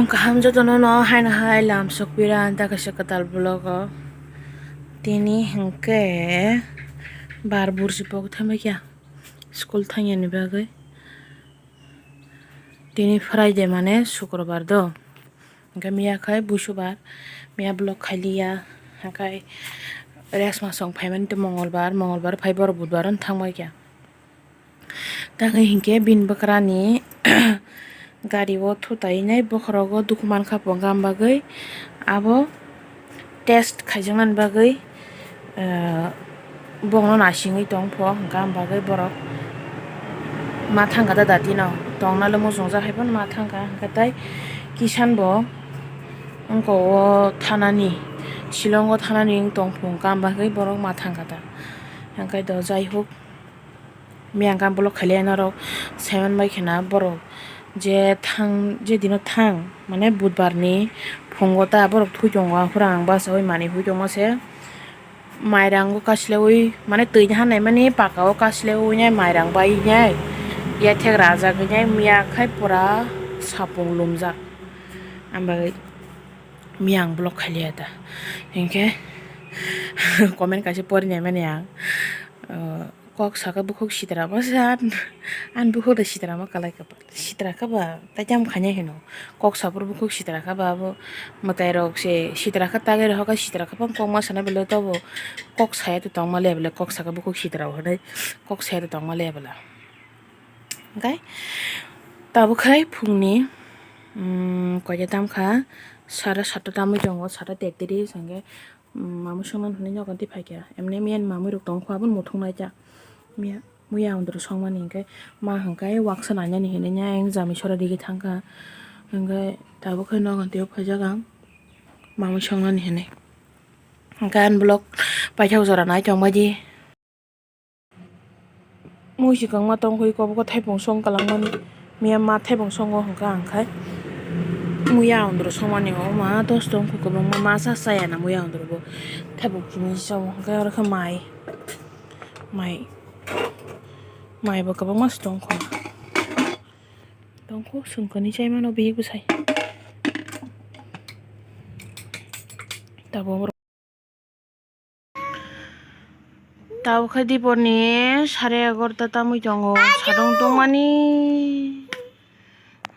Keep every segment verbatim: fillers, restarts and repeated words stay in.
Kaham jotono no haino hai lam sokpira anta kaisa kwtal vlog o. Tini hinkhe bar burji pok thamai kya school thangya ni bagwi. Tini Friday mane sukrobar do. Hinkhe miya khai busubar, miya vlog khailiya. Hinkhe rest masong phaimani tei mongolbar, mongolbar phai borok budbar no thangbai kya. Tangwi hinkhe bini bwkrani gari o thutai nai bokhorogo dukhu mankha po, gam bagwi abo test khaijaknani bagwi, eh, bongno nasingwi tongpho, gam bagwi borok ma thangkha da datino, tongnalo muchungjak hai phano ma thangkha, hinkhe tai kisan bo wngkha o thanani, Shillong o thanani wng tongpho, gam bagwi borok ma thangkha da, hinkhe do jai hok. Miyang kha vlog khailiya norok saiman bai khena borok je thang, je dino thang mane budbar ni phungo ta borok thwi tongo, aphuru ang bachaui manwi hoi tongma se mairang o kasleui mane twi hanai mani paka o kasleui nai mairang bai nai yathek rajagwi nai miya khai pura sapung lumjak. Ambai miyang vlog khailiya ta hinkhe comment kaisa porinai mani ang. Kok saka bukhuk sitra bwsa, ani bukhuk da sitra ma kalai kapal. Sitra kaba tai tamo khainai hino. Kok saphuru bukhuk sitra kaba abo mwtai rok se sitra kha tagwi rw hoka sitra kha bang kok ma sana belai tobo kok saya to tongma le belai kok saka bukhuk sitra hwnwi kok saya to tongma le belai. Hwnkhe tabuk khai phungni, mm, koita tamkha sara satta tamwi tongo, satta tektris hwnkhe. Mamwi songmani hinwi nogo tei phaikha. Emne miyan mamwi rok tongkha, aboni muthung naikha. Miya, muya ondro songmani hinkhe ma hinkhe waksa nainani hinwi nya ayang jami sora digi thangkha. Hinkhe tabuk khe nogo tei phaijak ang mamwi songmani hinwi. Hinkhe ani vlog paithak jora nai tongbaidi. Mui swkang ma tongkha iko bo thaipung song kwlangmani. Miya ma thaipung songo hwnkha ang khai. Muya ondro somani o ma dos tongkha kwbangma masa chaya na muya ondro bo. Thaipung chumui sao hwnkhe oro khe mai. Mai. Mai bo kwbangma se tongkha. Tongkha swngkani chaimano bihik bwsai. Tabuk Tabuk khe diporni sare egarota tamwi tongo, sadong tongmani.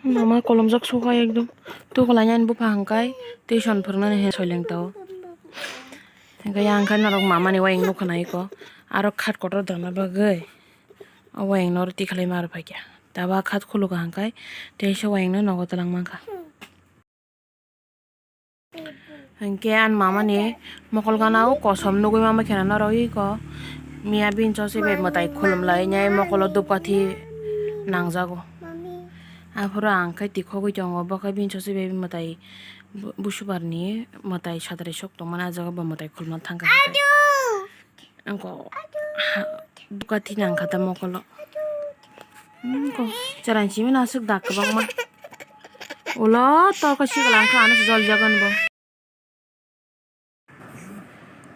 Mama kolomjak sokha ekdom. Tukulaini ani bupha hwnkhai tuition phwrwngnani hinwi soileng tao. Hwnkhe yang khe norok mamani uaying nukha naiko. Aro khat kotor dana bagwi o uayingno oro tikhlai ma rw phaikha. Tabuk khat khulukha hwnkhai teisa uayingno nogo twlang mankha. Hinkhe ani mamani mokol gana o kosom nugwi ma khe norok iko miya bini chosi bai mwtai khulumlainai mokolo dupkathi nangjago. Aphuru ang khe tikhogwi tongo, bo khe bini chosi bai mwtai bu-, busubarni mwtai satrai sok tongmani, ah jaga bo mwtai khulumna thangkha. Ang kok ha, duka thina ang kha ta mokolo. Hmm, kok cherai simi no aswk dak kwbangma. Ulo torkhe sikla wngkha, ano se jol jagan bo.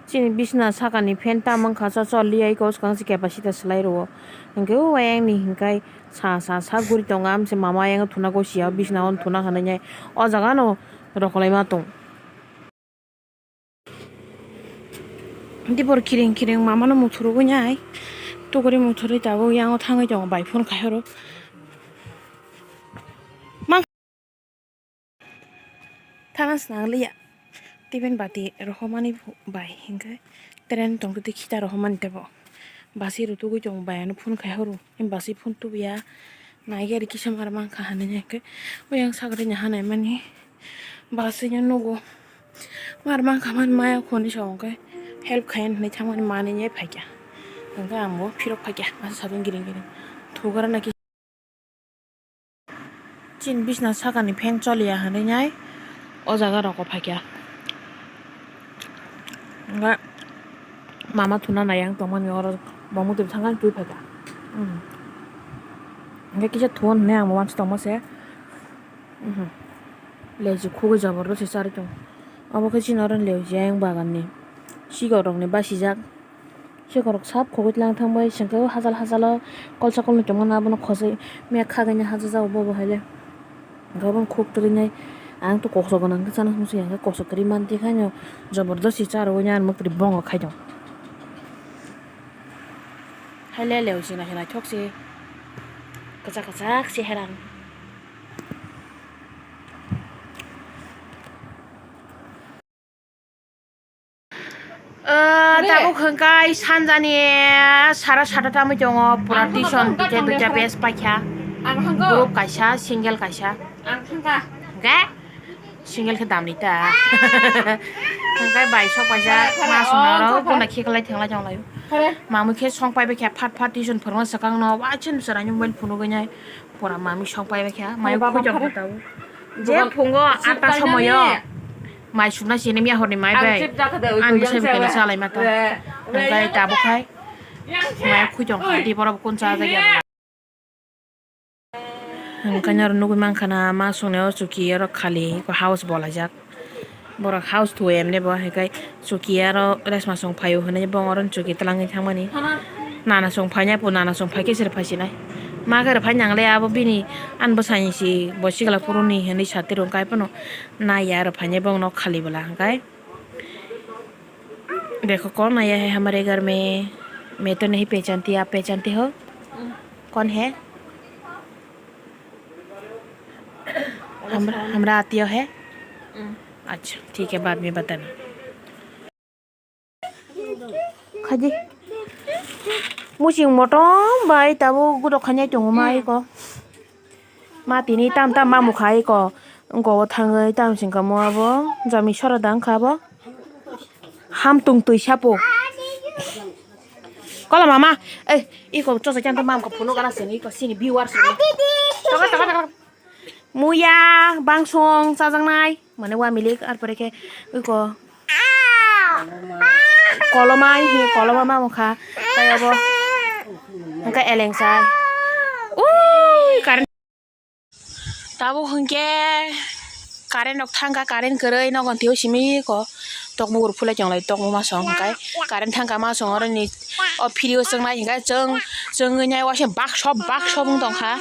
Chini bisna sakani fan tam wngkha, cho cho liyai kok swkang se capacity swlai rwo. Hwnkhe o ayang ni hinkhai sa sa sa guri tongo, amse mama ayang thuna gosia bisna o thuna hinwi nai o jaga no rokolai ma tong. Dibor kiring kiring mamano muthurugwi nai. Tuguri muthurwi tabuk yango thangwi tongo bai phone khai oro. Ma thana swnang liya. Tibin bati rohormani bai hinkhe tren tongtwtwi khita rohormani tebo. Basi rutugwi tongo bai ano phone khai oro. Basi phone tubuya. Naigari kisa mar mankha hinwi hwnkhe oyang sagrini hanaimani bwswino nugo. Mar mankha mani maya khoni sa hwnkhe help khai hinwi thangmani manwi phaikha. Hwnkhe ang bo phirok phaikha asa sabung giring giring thugra na kisa. Chini bisna sakani fan choliya hinwi nai o jaga rok o phaikha. Hwnkhe mama thuna nai ang tongmani oro bo muitu bwskango twi phaikha. Hwnkhe kisa thuan hinwi ang bo uansi tongma se. Leji khugui jabardasti charwi tongo. Obo khe chini oro leji ayang bagan ni sikok rok ni basijak. Sikok rok sab khugui tlang thang bai sengkhe o hachal hachal o kolsa kolnwi tongmani abono khojai miya khagwi ni hachajak bo bo hai le. Hwnkhe obo khuk twrwi nai. Ang to kokso gwnang khe chana musi ang khe kokso kwrwi man tikhaino jobordosti cha rwui ani mwkhwtwi bongo khai tong. Hai le leo sina hina thok se kwchak kwchak se herang. Ah, tabuk hwnkhe sanjani sara sata tamwi tongo, pura tuition tei duita batch paikha. Group kaisa, single kaisa. Hwnkhe single khe damni ta. Hwnkhe bai sok paijak, ma songna rok guna khiklai thenglai tonglaio. Mamwi khe song paibai khe phat phat tuition phwrwngna swkangno waisano chwraino mobile phunugwi nai. Pura mamwi song paibai khe, mai khujok tabuk. Je phungo atta somoyo mai sumna sini miya horni mai bai. Ang bwsai bwkhe no chalai mata. Hwnkhe tabuk khai mai khujok di borok kun cha jagya. Hwnkhe noro nugwi mankha na ma songni o chuki oro khali house bolaijak. Borok house thwui emne bo, hai khe chuki aro resma song phaio hinui bo oro chuki twlangwi thangmani. Nana song phaina po, nana song phaikhe sir phaisinai. Ma khe rw phai nangle abo bini ani bwsani si bo sigla phuruni hinui sati rw kai phano naiya rw phainai bo nok khali bwla hwnkhe. Dekho kon aya hai hamare ghar mein, main to nahi pehchanti, aap pehchanti ho? Kon hai? Hamra, hamra aati ho hai? Acha, theek hai, baad mein batana. Khaidi. Muching motom bai tabuk gudok khainai tongo ma iko. Ma tini tam tam ma mukha iko. Wngko o thangwi tam singkha mo abo. Jami sora da wngkha abo. Ham tung twi sapo. Kola mama. Ei, iko chosa chanta mam ko phunuk gana sini iko sini viewers. Toka toka toka. Muya, bangsong chajaknai, mane wa milik, ar pore khe uko koloma, hi koloma ma mokha, tei abo hwnkhe eleng sai. Ui, current. Tabuk hwnkhe current rok thangkha, current kwrwi nogo twi simi ko tokmung rok phulai tonglai, tokmung ma song hwnkhe current thangkha ma song oro ni o phiri o chwngnai hwnkhe chwng, chwngwi nai waisa bakso, bakso wng tongkha.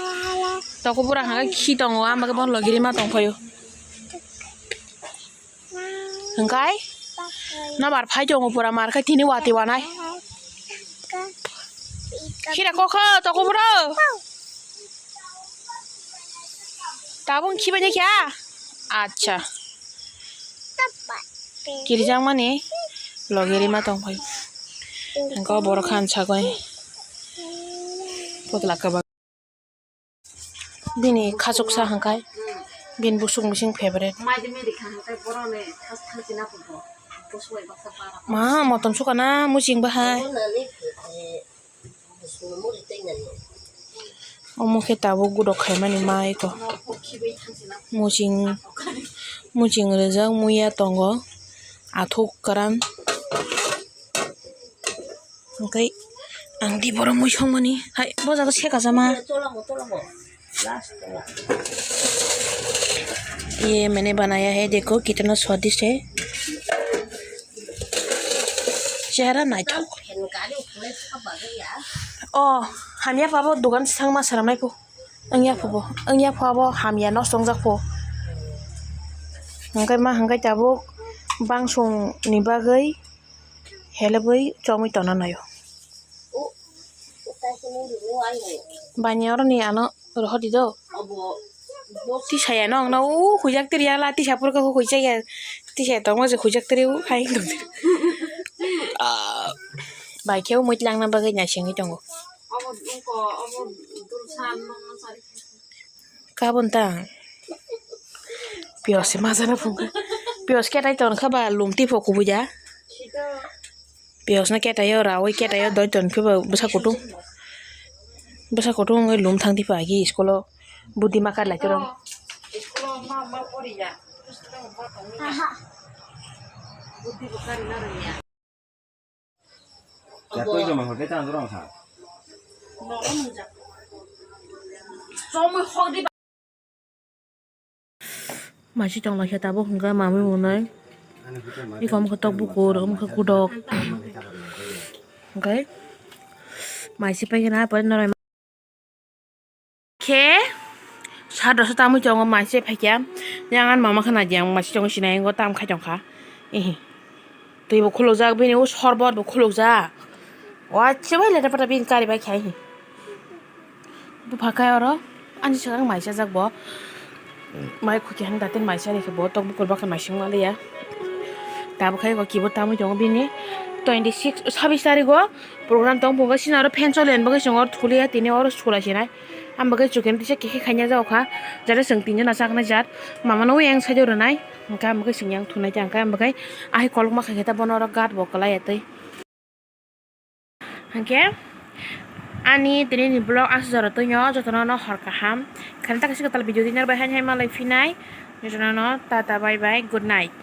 Toko bura hwnkhai khi tongo, ama khe bono logiri ma tongphaio. Hwnkhe nobar phai tongo pura mar khai tini wati wanai. Khira kokho toko bura. Tabung khibaini khe? Acha. Kirijak mani logiri ma tongphai. Hwnkhe borok khan sagoi. Potla kwbang. Bini khachuksa hwnkhe bini busuk bising favorite. Ma motom sukana muching bahai. Omo khe tabuk gudok khaimani ma eko. Muching, muching rijak muiya tongo. Athuk kwran. Hwnkhe ang di borok mui songmani hai bo jaga se kajama. Ye maine banaya hai dekho kitna swadisht hai. Chehra naithok. O hamya pabo dogan sangma swnamnai po. Wngya pho bo, wngya pho abo hamya nosto wngjak pho. Hwnkhe ma hwnkhe tabuk bangsong ni bagwi helebwi chomwi tongna naio. Bani oro ni ano rohor di do. Tisa ya no ang no u huijak tiri ya la tisa purka huijak ya tisa ya tongma je huijak tiri u hai tong tiri. Bai khe u muit langna bagwi naisingwi tongo. Kabon ta. Piyos se majana phungkha. Piyos ketai ton kha ba lum tipo kubui da. Piyos no ketai o rawi ketai o doi ton khe ba bwsa kutung. Bwsa kutung wngwi lum thang tipo agi school o budi ma kar lai tiro. Maisi tong lai khe tabuk hwnkhe mamui mwnai. Iko wngkha tok bukur, wngkha kudok. Hwnkhe maisi paikhe na pore noroi. Khe Hadroso tamwi tongo maise phaikya. Yang ani mama khna jang maise tongo sinai ngo tam khai tongkha. Ehe. Twi bo khulukjak bini o sorbot bo khulukjak. Wache bai leta pata bini kari bai khai. Bupha kai oro ani swkang maisa jak bo. Mai khuti han datin maisa ni khe bo tok bukur bakha maising ma liya. Tabuk khai go kibo tamwi tongo bini twenty six sabis tarik o program tong phungo sini oro fan choli ani bagwi chwng oro thuliya tini oro school asinai. Ang bagwi chukhen tisa khe khe khaina jak kha jare chwng tinjon achaknai jat mama no yang sajo rwnai hwnkhe ang bagwi chwng yang thunai ta hwnkhe ang bagwi ahai kolokma khaikhe ta bono oro guard bo kwlai ya twi. Hwnkhe ani tini ni vlog aswk jora twi no jotono no hor kaham khana ta kaisa kwtal video twi nang bai haino hai malai phinai jotono no tata bye bye good night.